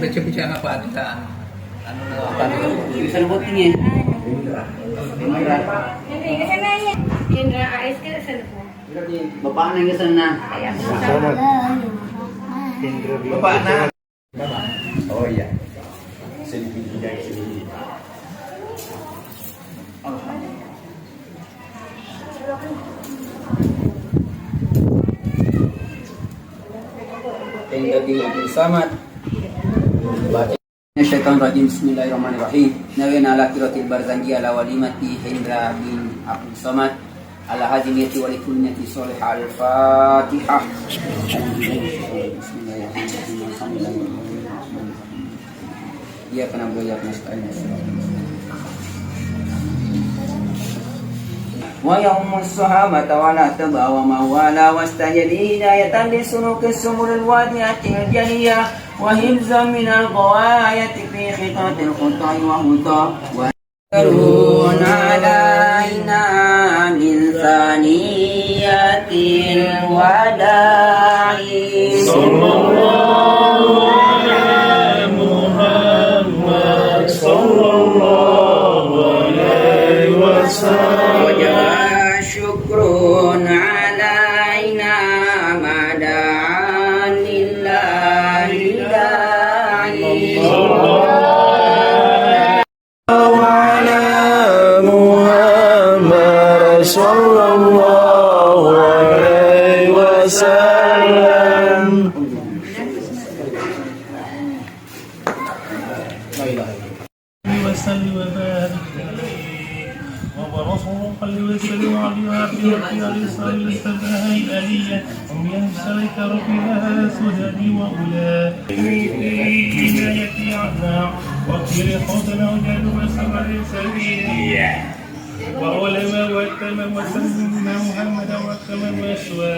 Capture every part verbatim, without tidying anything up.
Baca-baca apa kita? Anu, apa? Bisa booting ya? Indra. Indra A S ke sana. Bapakna nggak sana. Indra. Bapakna. Oh iya. Sedikit, sedikit. Indra bin Abdul Samad. Minasyaitonirrajim. Bismillahirrahmanirrahim. Nawena ala qiratil barzanji ala walimati Hendra bin Abdul Samad. Ala hadhihi niyati wa likulli niyati shalihah. Al-Fatihah. Bismillahirrahmanirrahim. Iyyaka na'budu wa iyyaka nasta'in. ويوم الصحابة ولا تبع ومن والاه واستجد هداية لسلوك السبل الواضحة الجلية وحفظا من الغواية في خطة الخطأ وخطأ ويسلم علينا من ثنيات الوداع. صلى الله على محمد، صلى الله عليه وسلم. وجب شكر علينا ما دعا لله داعي. وعلى محمد صلى الله عليه وسلم. وسلم وبارك عليه. وهو رسول الله صلى الله عليه وسلم وعلى آله وصحبه وسلم الآية. ومن ذلك ربنا سجدي وأولى. عنايتي أعناق. وكيل خوفنا وجعله سمع سبيلا. وعلماء وأتمم وسلم محمدا وأكرم وأشوى.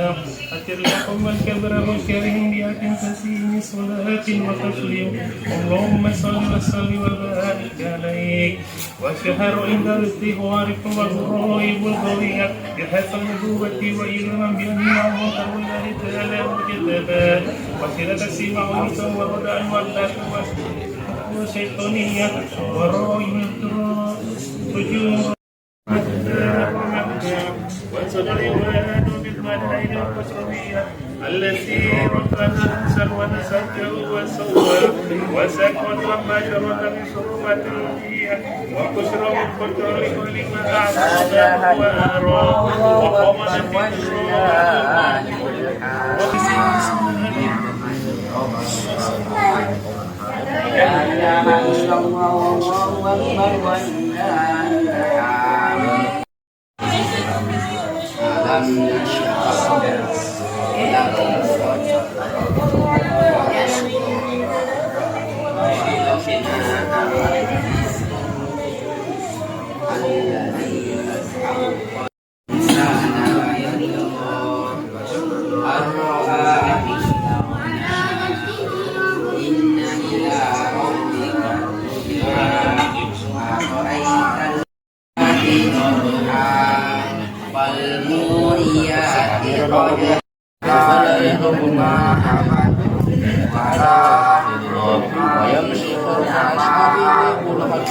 أتر لكم الكبر وكرهم بأتم تسليم صلاة وتسليم. اللهم صل وسلم وبارك عليه. وشهر عند الاستغفار والغروب القوية بحسب النبوة وإلما بأنه قول الله تعالى مجتبى. وصلة السماء والأرض والردى والأرض والشيطانية والروح والسجود. وصدر الوالد بالمدائن القسروية التي ربنا أنزل ونسجه وسوى وسكت لما شرط من شروبات الألوهية وقسر من قدر ولما أعطى وأرى وقوم نبي الروح لا إله إلا الله والله أكبر ولله الحمد. ألم نشرح لك صدرك. الذي أنزل ما يرضى. الرحمن. إن إلى ربك الرجعى. أرأيت الذي ينهى. فالموريات قدحا. فلا يذوقون حميما ولا غساقا. ويمشي على أصابعه كل خلق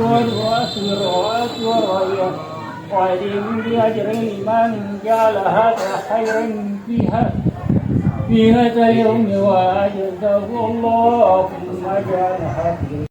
والرأس والرأس والرأس. وعليم بأجر من جعل هذا خيرا فيها، في هذا اليوم وأجزاه الله ما جعل هذا.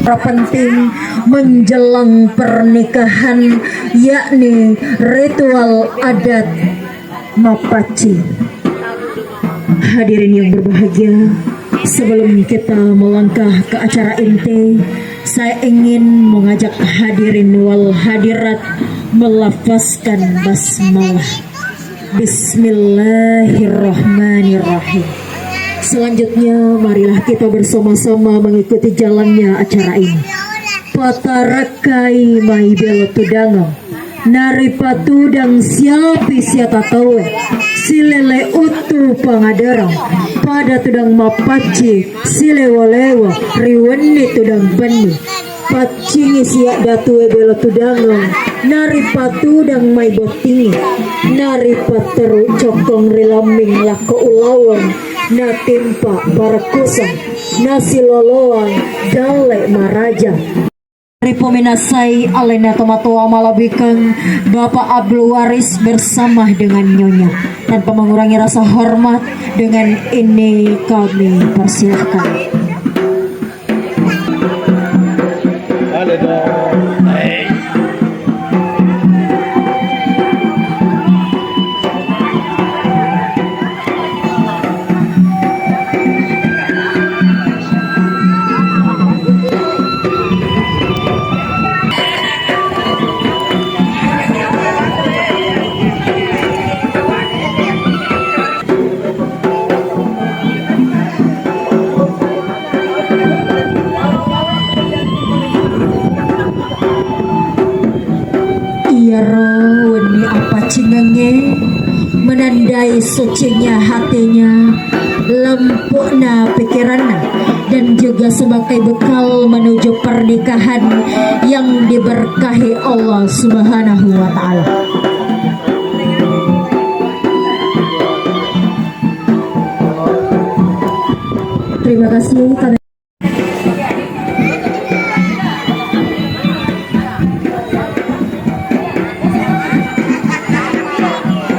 Terpenting menjelang pernikahan, yakni ritual adat mappaccing. Hadirin yang berbahagia, sebelum kita melangkah ke acara inti, saya ingin mengajak hadirin wal hadirat melafazkan basmalah. Bismillahirrahmanirrahim. Selanjutnya, marilah kita bersama-sama mengikuti jalannya acara ini. Patarakkai mai belo tudangeng, naripatudang siapi siata tauwe, silele uttu pangaderang, pada tudang mapacci, silewa-lewa, riwenni tudang penni. Paccingi sia datue belo tudangeng, naripatudang mai bottingi, naripatteru cokkong ri lamming lakko ulaweng, natimpa parekkuseng, nasiloloang dalle maraja. Ripominasai alena tomatoa malabikeng Bapak Abdul Waris bersama dengan Nyonya. Tanpa mengurangi rasa hormat, dengan ini kami persilahkan. Iyaro wenni appaccingengnge menandai sucinya hatinya, lempuna pikiranna, dan juga sebagai bekal menuju pernikahan yang diberkahi Allah Subhanahu wa Ta'ala. Terima kasih.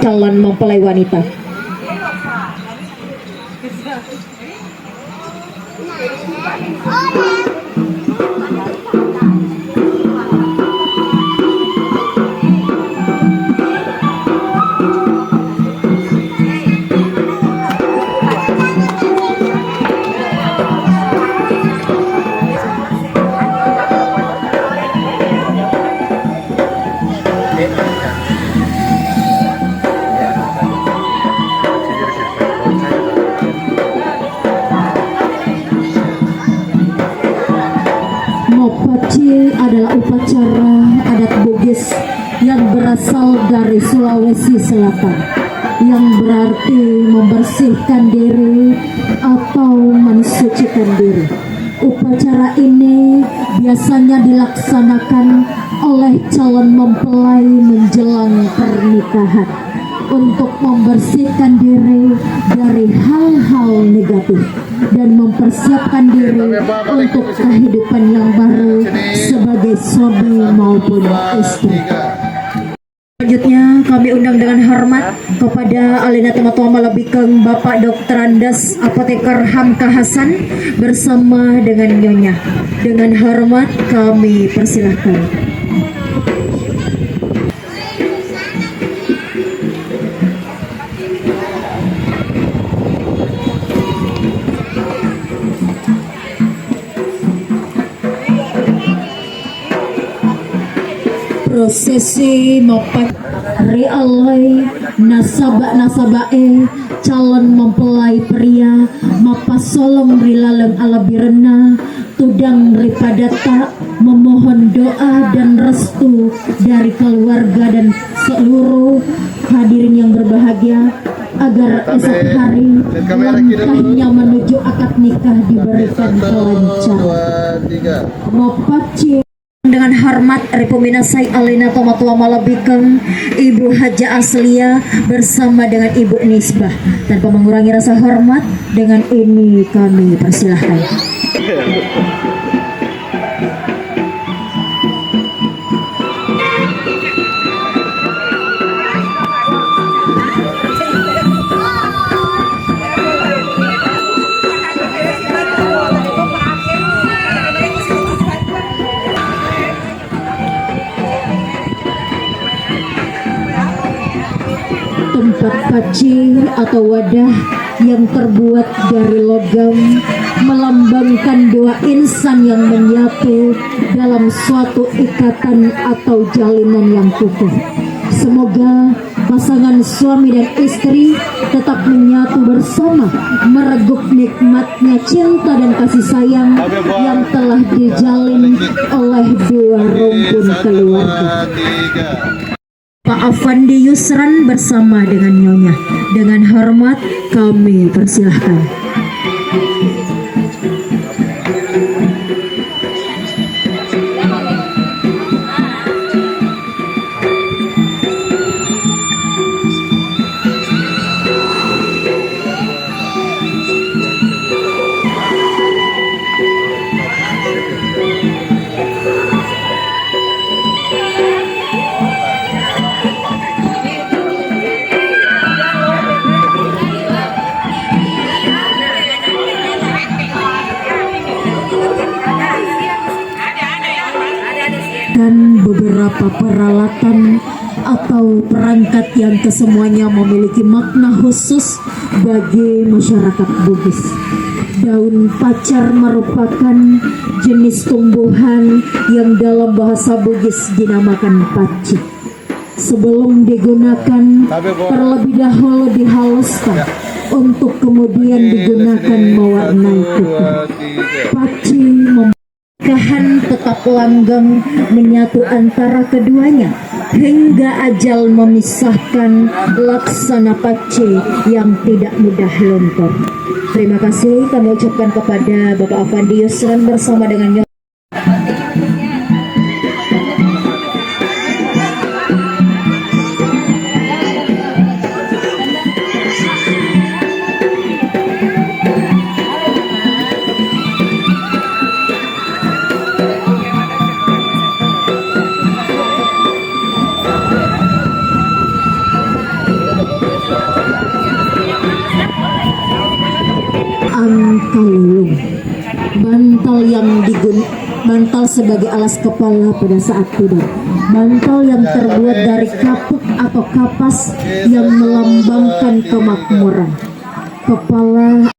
Calon mempelai wanita. Moppaci adalah upacara adat Bugis yang berasal dari Sulawesi Selatan, yang berarti membersihkan diri atau mensucikan diri. Upacara ini biasanya dilaksanakan oleh calon mempelai menjelang pernikahan untuk membersihkan diri dari hal-hal negatif dan mempersiapkan diri untuk kehidupan yang baru sebagai suami maupun istri. Selanjutnya, kami undang dengan hormat kepada alena tomatoa malebbiken Bapak Doktor Andes Apoteker Hamka Hasan bersama dengan Nyonya. Dengan hormat kami persilahkan. Prosesi mappac-, ri allai nasaba-nasabae calon mempelai pria mappassolong ri laleng alebbirenna tudang ri padatta memohon doa dan restu dari keluarga dan seluruh hadirin yang berbahagia agar esok hari langkahnya menuju akad nikah diberikan kelancaran. Mappaccing dengan hormat ripominasai alena tomatoa malebbiken Ibu Haja Aslia bersama dengan Ibu Nisbah. Tanpa mengurangi rasa hormat, dengan ini kami persilahkan. Pacci atau wadah yang terbuat dari logam melambangkan dua insan yang menyatu dalam suatu ikatan atau jalinan yang kukuh. Semoga pasangan suami dan istri tetap menyatu bersama, mereguk nikmatnya cinta dan kasih sayang yang telah dijalin oleh dua rumpun keluarga. Pak Afandi Yusran bersama dengan Nyonya. Dengan hormat, kami persilahkan. Dan beberapa peralatan atau perangkat yang kesemuanya memiliki makna khusus bagi masyarakat Bugis. Daun pacar merupakan jenis tumbuhan yang dalam bahasa Bugis dinamakan pacci. Sebelum digunakan, terlebih dahulu dihaluskan untuk kemudian digunakan mewarnai kuku. Pacci mem- Pernikahan tetap langgeng menyatu antara keduanya hingga ajal memisahkan, laksana pacci yang tidak mudah luntur. Terima kasih kami ucapkan kepada Bapak Afandi Yusran bersama dengan Nyonya. Angkalulung. Bantal yang digun-, bantal sebagai alas kepala pada saat tidur. Bantal yang terbuat dari kapuk atau kapas yang melambangkan kemakmuran. Kepala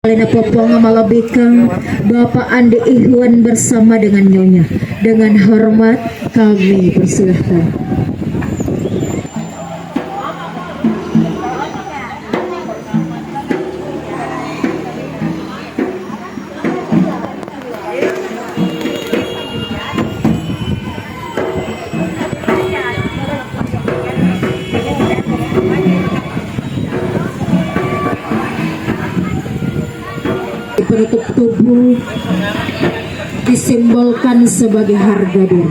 Lena Popong malebbikan Bapak Andi Ihwan bersama dengan Nyonya. Dengan hormat kami persilahkan. Penutup tubuh disimbolkan sebagai harga diri.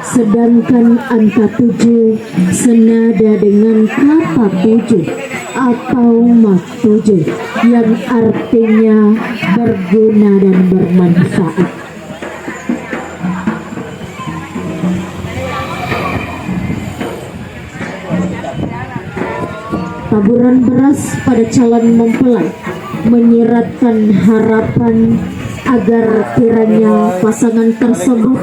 Sedangkan angka tujuh senada dengan kata tujuh atau mak tujuh yang artinya berguna dan bermanfaat. Taburan beras pada calon mempelai menyiratkan harapan agar kiranya pasangan tersebut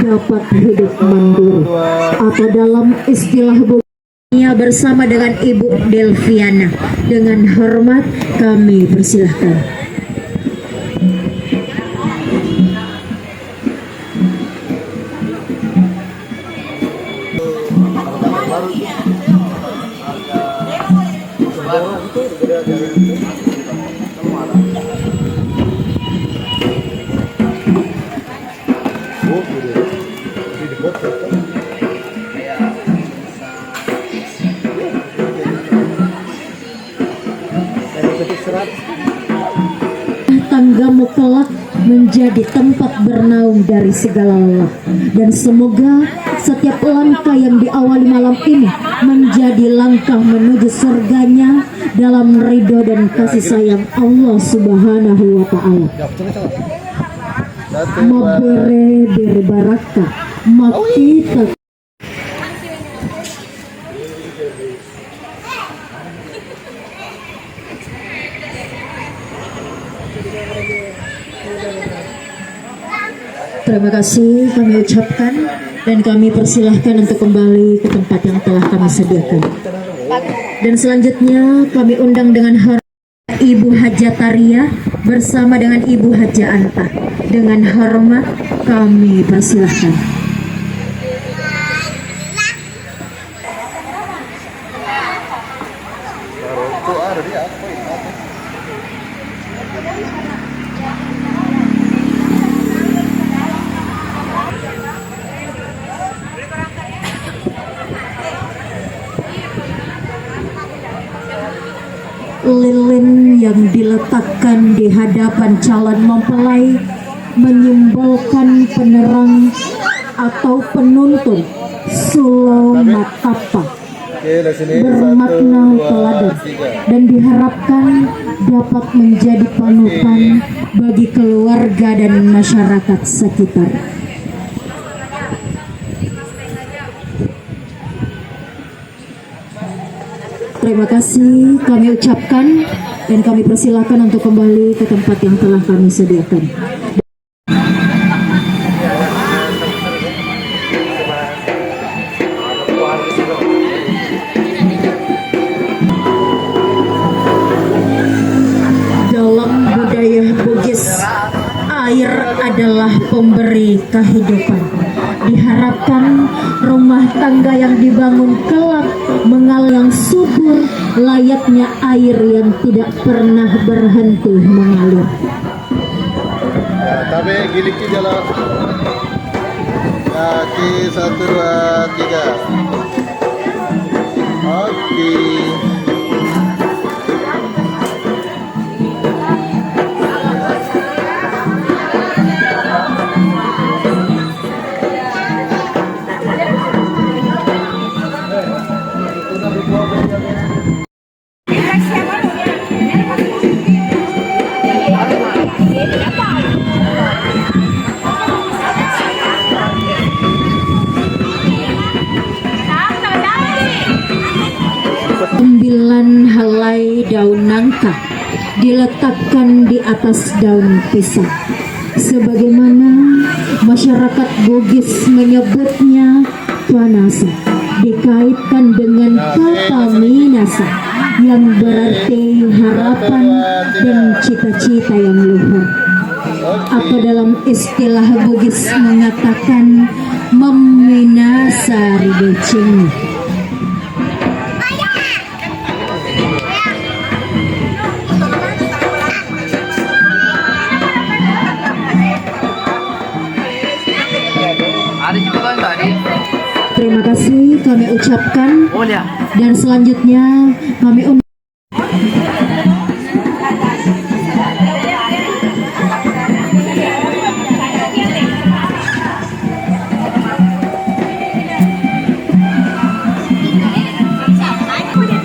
dapat hidup mandiri, atau dalam istilah Bugis, Nia bersama dengan Ibu Delviana. Dengan hormat kami persilahkan. Tanggamu kelak menjadi tempat bernaung dari segala lelah. Dan semoga setiap langkah yang diawali malam ini menjadi langkah menuju surganya dalam ridho dan kasih sayang Allah Subhanahu wa Ta'ala. Mabbere-bere barakka, makkita. Terima kasih kami ucapkan. Dan kami persilahkan untuk kembali ke tempat yang telah kami sediakan. Dan selanjutnya kami undang dengan hormat Ibu Haja Taria bersama dengan Ibu Haja Anta. Dengan hormat kami persilahkan. Lilin yang diletakkan di hadapan calon mempelai menyimbolkan penerang atau penuntun Sulo Matappa. Oke, dari sini bermakna satu, dua, teladan tiga. Dan diharapkan dapat menjadi panutan bagi keluarga dan masyarakat sekitar. Terima kasih kami ucapkan dan kami persilakan untuk kembali ke tempat yang telah kami sediakan. Dalam budaya Bugis, air adalah pemberi kehidupan. Diharapkan rumah tangga yang dibangun kelak mengalir yang subur, layaknya air yang tidak pernah berhenti mengalir. Ya, tapi giliki jalan. Ya, oke, satu, dua, tiga. Oke. Sembilan helai daun nangka diletakkan di atas daun pisang. Sebagaimana masyarakat Bugis menyebutnya, Tuanasa dikaitkan dengan kata minasa yang berarti harapan dan cita-cita yang luhur. Atau dalam istilah Bugis mengatakan meminasa ri deceng. Ada juga kan tadi. Terima kasih kami ucapkan. Oh, ya. Dan selanjutnya kami un-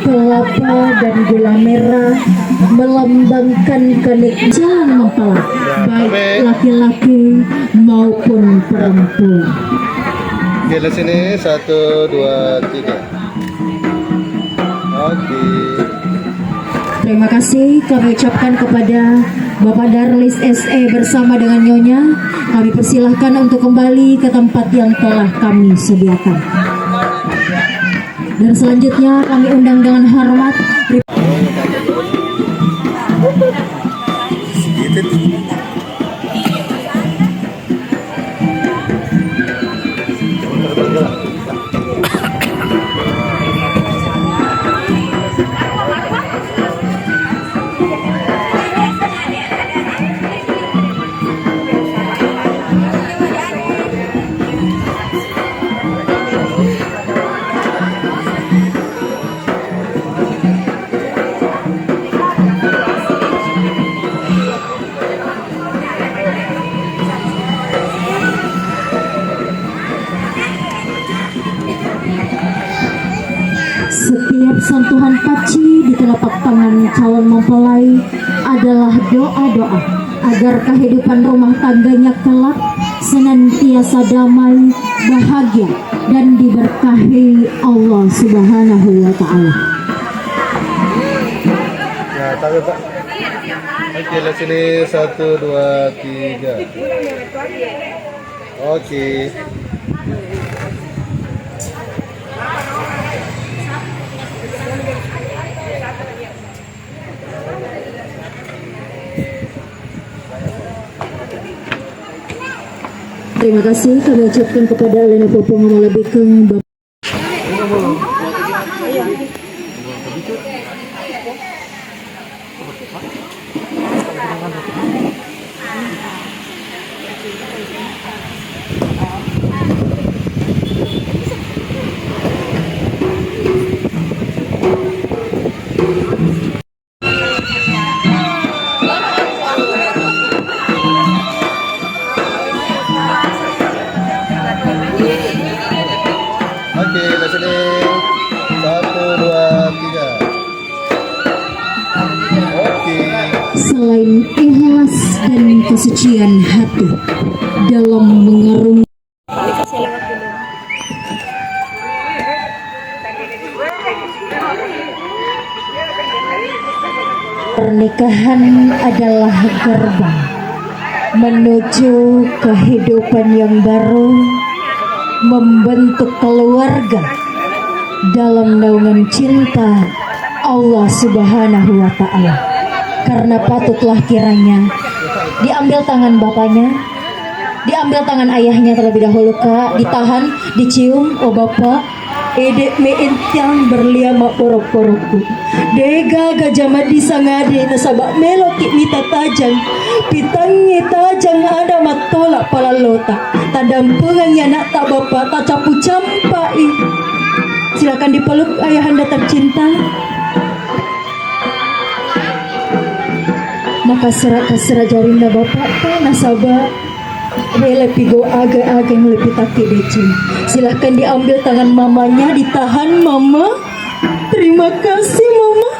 Kelapa dan gula merah melambangkan kenikmatan calon mempelai, baik laki-laki maupun perempuan. Oke, di sini satu, dua, tiga. Oke. Terima kasih kami ucapkan kepada Bapak Darlis S E bersama dengan Nyonya. Kami persilahkan untuk kembali ke tempat yang telah kami sediakan. Dan selanjutnya kami undang dengan hormat. Setiap sentuhan paci di telapak tangan calon mempelai adalah doa-doa agar kehidupan rumah tangganya kelak senantiasa damai, bahagia, dan diberkahi Allah Subhanahu wa Ta'ala. Ya, tapi Pak. Oke, lihat sini. Satu, dua, tiga. Oke. Terima kasih kami ucapkan kepada Alena Popong Malabikeng, Bapak. Oke, listening. Satu, dua, tiga. Oke. Selain ikhlas dan kesucian hati dalam mengarung Pernikahan adalah gerbang menuju kehidupan yang baru, membentuk keluarga dalam naungan cinta Allah Subhanahu wa Ta'ala. Karena patutlah kiranya diambil tangan bapaknya, diambil tangan ayahnya terlebih dahulu, Kak, ditahan, dicium, oh Bapak, ede me entiang berlia mabborok-borokku. Degaga jamaddi sangadi nasaba meloki mita tajang, pitangngi tajang ada mattola palallota. Tadampengangngi anakta Bapak, tacapu campai. Silakan dipeluk ayahanda tercinta. Maka serak-serak jarinna bapakta nasaba Rela pigo aga-aga yang lebih takki deceng. Silahkan diambil tangan mamanya, ditahan mama. Terima kasih mama.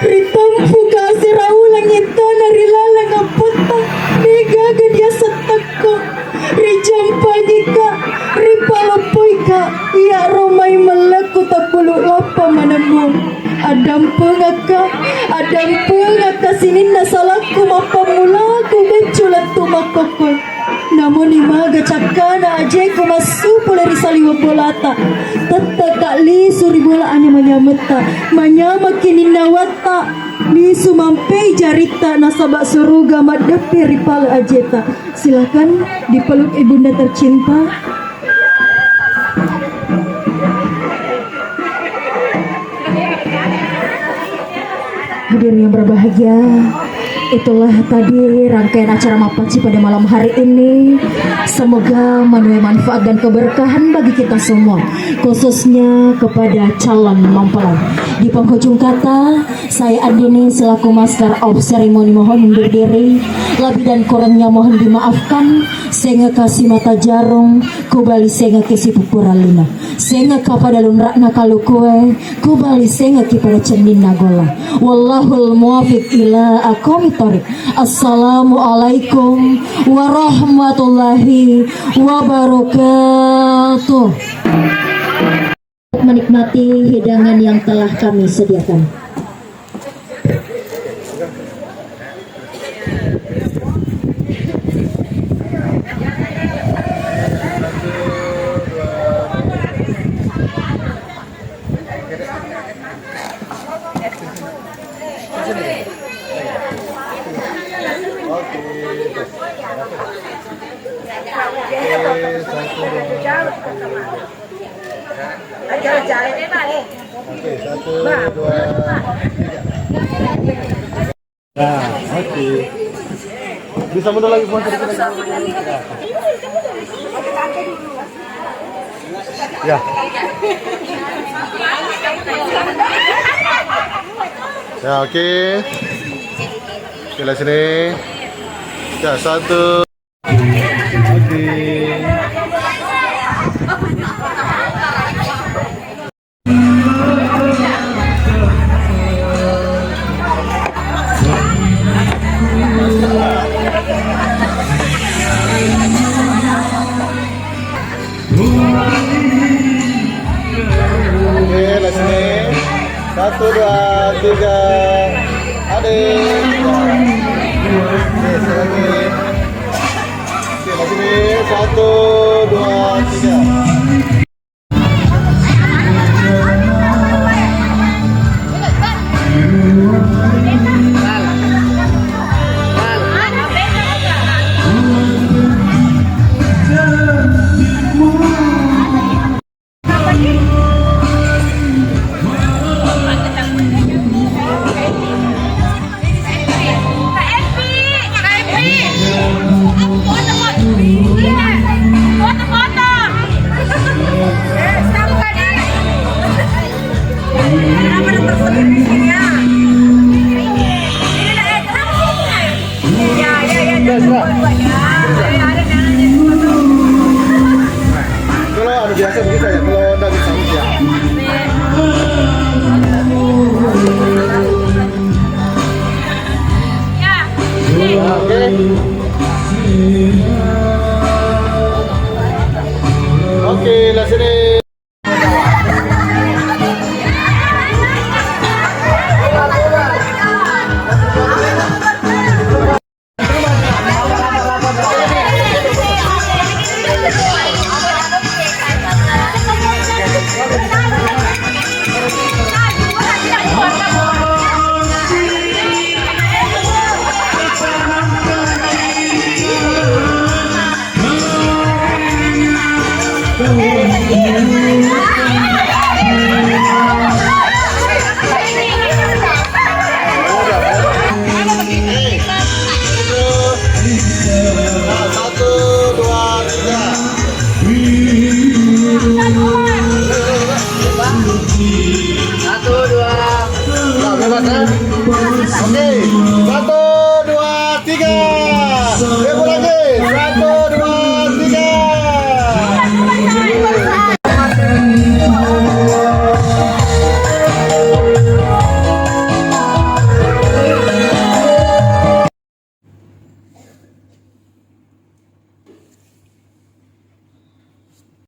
Ritampu kasih raulang itana rilalang aputta. Degaga dia setekko. Rijampangika, ripaloppoika. Iya romai melleku tabbulu lappa manemmung. Addampengakka, addampengakka sininna salakku mappammulaku beccu lettu makkokkoe. Namuni maga cakkana ajeku massu pole ri saliweng bolata. Tetteka lisu ri bola anyama-nyametta. Manyamaki ninnawatta. Lisu mampei jaritta nasaba suruga maddeppe ri pale ajeta. Silakan dipeluk ibunda tercinta. Hadirin yang berbahagia, itulah tadi rangkaian acara Mappaci pada malam hari ini. Semoga menuai manfaat dan keberkahan bagi kita semua, khususnya kepada calon mempelai. Di penghujung kata, saya Andini selaku Master of Ceremony mohon undur diri. Lebih dan kurangnya mohon dimaafkan. Sengaka simata jarung, kubali sengaki sipupurang lino. Sengaka pada lunra'na kalukue, kubali sengaki pada cenninna golla. Wallahul muwafiq ila aqwamit thariq. Assalamualaikum warahmatullahi wabarakatuh. Menikmati hidangan yang telah kami sediakan. Oke, satu, dua, tiga. Nah, oke. Bisa mundur lagi, Puan, sedikit lagi. Ya. Ya, oke. Oke, lihat sini. Ya, satu. Oke. Oke, last name. Satu, dua, tiga. Ade. Oke, sekali lagi. Oke, last name. Satu, dua, tiga. Satu, dua, tiga. Satu, dua. Nah, bebas, ya. Oke, satu.